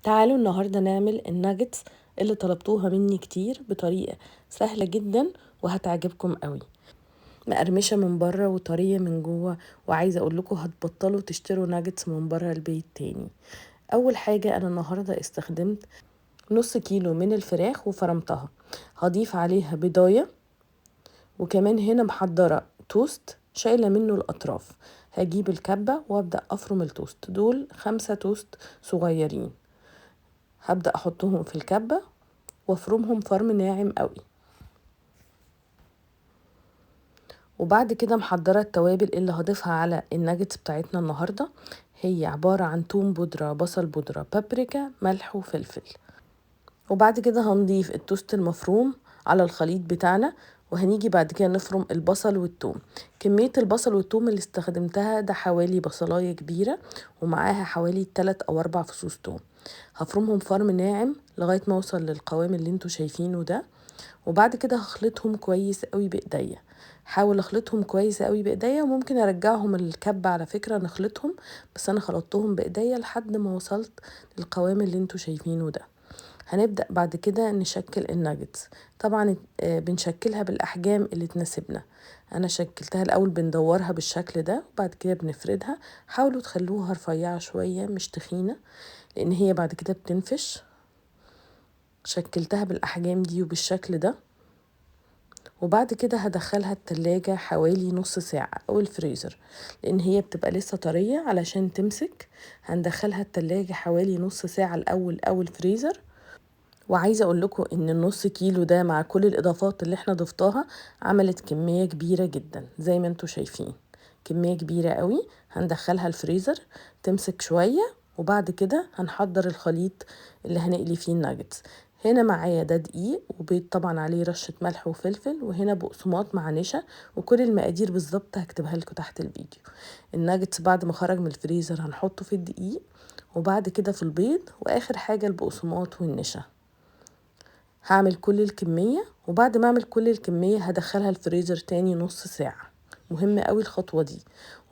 تعالوا النهاردة نعمل الناجتس اللي طلبتوها مني كتير بطريقة سهلة جدا وهتعجبكم قوي. مقرمشة من بره وطرية من جوه، وعايزة اقول لكم هتبطلوا تشتروا ناجتس من بره البيت تاني. اول حاجة انا النهاردة استخدمت نص كيلو من الفراخ وفرمتها، هضيف عليها بيضاية، وكمان هنا محضرة توست شايلة منه الأطراف. هجيب الكبة وابدأ أفرم التوست، دول 5 توست صغيرين، هبدأ أحطهم في الكبة وافرمهم فرم ناعم قوي. وبعد كده محضرة التوابل اللي هضيفها على الناجتس بتاعتنا النهاردة، هي عبارة عن توم بودرة، بصل بودرة، بابريكا، ملح وفلفل. وبعد كده هنضيف التوست المفروم على الخليط بتاعنا، وهنيجي بعد كده نفرم البصل والثوم. كمية البصل والثوم اللي استخدمتها ده حوالي بصلاية كبيرة ومعاها حوالي 3 أو 4 فصوص ثوم. هفرمهم فرم ناعم لغاية ما اوصل للقوام اللي انتوا شايفينه ده. وبعد كده هخلطهم كويس قوي بايديا، حاول اخلطهم كويس قوي بايديا، وممكن ارجعهم الكبة على فكرة نخلطهم، بس انا خلطتهم بايديا لحد ما وصلت للقوام اللي انتوا شايفينه ده. هنبدأ بعد كده نشكل الناجتس. طبعا بنشكلها بالأحجام اللي تناسبنا. أنا شكلتها الأول بندورها بالشكل ده، وبعد كده بنفردها. حاولوا تخلوها رفيعة شوية مش تخينة، لأن هي بعد كده بتنفش. شكلتها بالأحجام دي وبالشكل ده. وبعد كده هدخلها التلاجة حوالي نص ساعة أو الفريزر، لأن هي بتبقى لسه طرية علشان تمسك. هندخلها التلاجة حوالي نص ساعة الأول أو الفريزر. وعايزة اقول لكم ان النص كيلو ده مع كل الاضافات اللي احنا ضفتها عملت كمية كبيرة جدا زي ما انتوا شايفين، كمية كبيرة قوي. هندخلها الفريزر تمسك شوية، وبعد كده هنحضر الخليط اللي هنقلي فيه الناجتس. هنا معايا ده دقيق وبيض طبعا عليه رشة ملح وفلفل، وهنا بقسماط مع نشا، وكل المقادير بالظبط هكتبها لكم تحت الفيديو. الناجتس بعد ما خرج من الفريزر هنحطه في الدقيق، وبعد كده في البيض، واخر حاجة البقسماط والنشا. هعمل كل الكمية، وبعد ما اعمل كل الكمية هدخلها الفريزر تاني نص ساعة، مهم قوي الخطوة دي.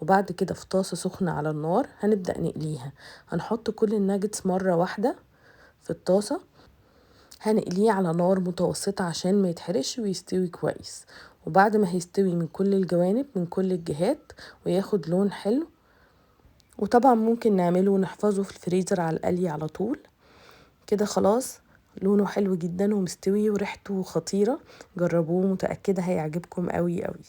وبعد كده في طاسة سخنة على النار هنبدأ نقليها. هنحط كل الناجتس مرة واحدة في الطاسة، هنقليه على نار متوسطة عشان ما يتحرقش ويستوي كويس. وبعد ما هيستوي من كل الجوانب من كل الجهات وياخد لون حلو، وطبعا ممكن نعمله ونحفظه في الفريزر على القلي على طول كده. خلاص لونه حلو جدا ومستوي وريحته خطيرة، جربوه متأكدة هيعجبكم قوي قوي.